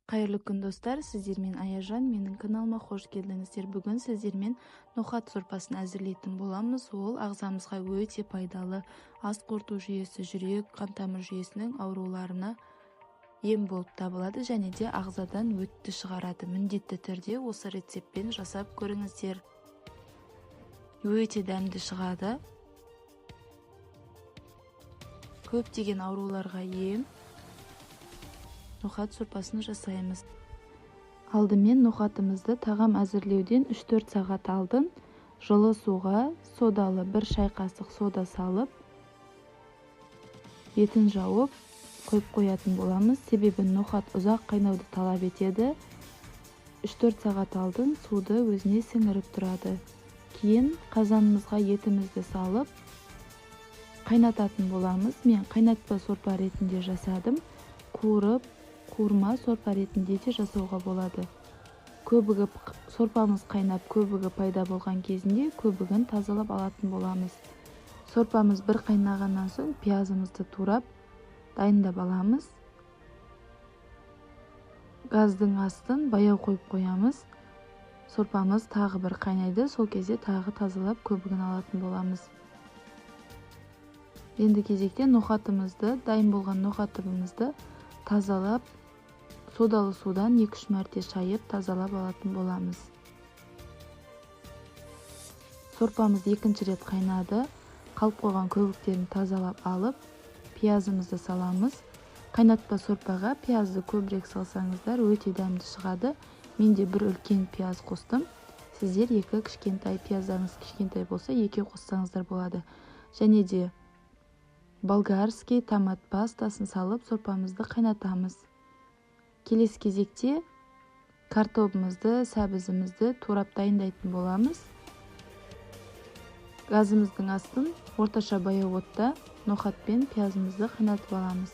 Қайырлы күн, достар! Сіздермен Аяжан, менің каналыма қош келдіңіздер. Бүгін сіздермен ноқат сорпасын әзірлейтін боламыз. Ол ағзамызға өте пайдалы, ас қорыту жүйесі, жүрек, қан тамыр жүйесінің ауруларына ем болып табылады және де ағзадан өтті шығарады. Міндетті түрде осы рецептпен жасап көріңіздер. Өте дәмді шығады. Көптеген ауруларға ем. Ноқат сорпасын жасаймыз. Алдымен ноқатымызды тағам әзірлеуден 3-4 сағат алдын жылы суға содалы 1 шай қасық сода салып, бетін жауып қойып қоятын боламыз. Себебі ноқат ұзақ қайнауды талап етеді. 3-4 сағат алдын суды өзіне сіңіріп тұрады. Кейін қазанымызға етімізді салып қайнататын боламыз. Мен қайнатпа сорпа ретінде жасадым. Қуырып, қуырма сорпа ретінде де жасауға болады. Көбігі сорпамыз қайнап, көбігі пайда болған кезінде көбігін тазалап алатын боламыз. Сорпамыз бір қайнағаннан соң пиязымызды турап дайындап аламыз. Газдың астын баяу қойып қоямыз. Сорпамыз тағы бір қайнайды, сол кезде тағы тазалап көбігін алатын боламыз. Енді кезекте ноқатымызды, дайын болған ноқатымызды тазалап, содалы судан 2-3 мәрте шайып тазалап алатын боламыз. Сорпамыз екінші рет қайнады. Қалып қойған көбіктерін тазалап алып, пиязымызды саламыз. Қайнатпа сорпаға пиязды көбірек салсаңыздар өте дәмді шығады. Мен де бір үлкен пияз қостым. Сіздер екі кішкентай пияздарыңыз кішкентай болса, екеу қоссаңыздар болады. Және де болгарский томат пастасын салып сорпамызды қайнатамыз. Келесі кезекте картобымызды, сәбізімізді турап дайындайтын боламыз. Газымыздың астын орташа баяу отта ноқат пен пиязымызды қайнатып аламыз.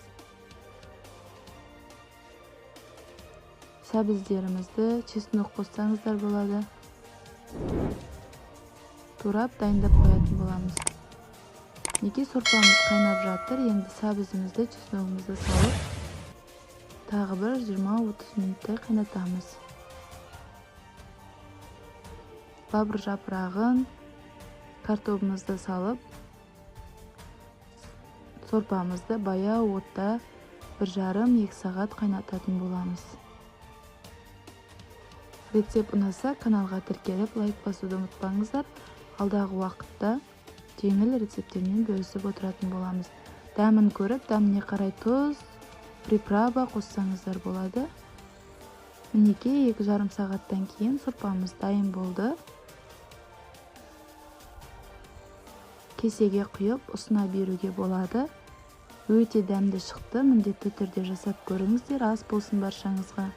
Сәбіздерімізді, чеснок қоссаңыздар болады. Турап дайындап қоятын боламыз. Неге сорпамыз қайнап жатыр, енді сәбізімізді, чесногымызды салып, тағы бір 20-30 минуттай қайнатамыз. Лавр жапырағын, картобымызды салып, сорпамызды баяу отта 1,5-2 сағат қайнататын боламыз. Рецепт ұнаса, каналға тіркеліп, лайк басуды ұмытпаңыздар. Алдағы уақытта жеңіл рецепттермен бөлісіп отыратын боламыз. Дәмін көріп, дәміне қарай тұз, приправа қоссаңыздар болады. Мінекей 2,5 сағаттан кейін сорпамыз дайын болды. Кесеге құйып, ұсына беруге болады. Өте дәмді шықты, міндетті түрде жасап көріңіздер. Ас болсын баршаңызға.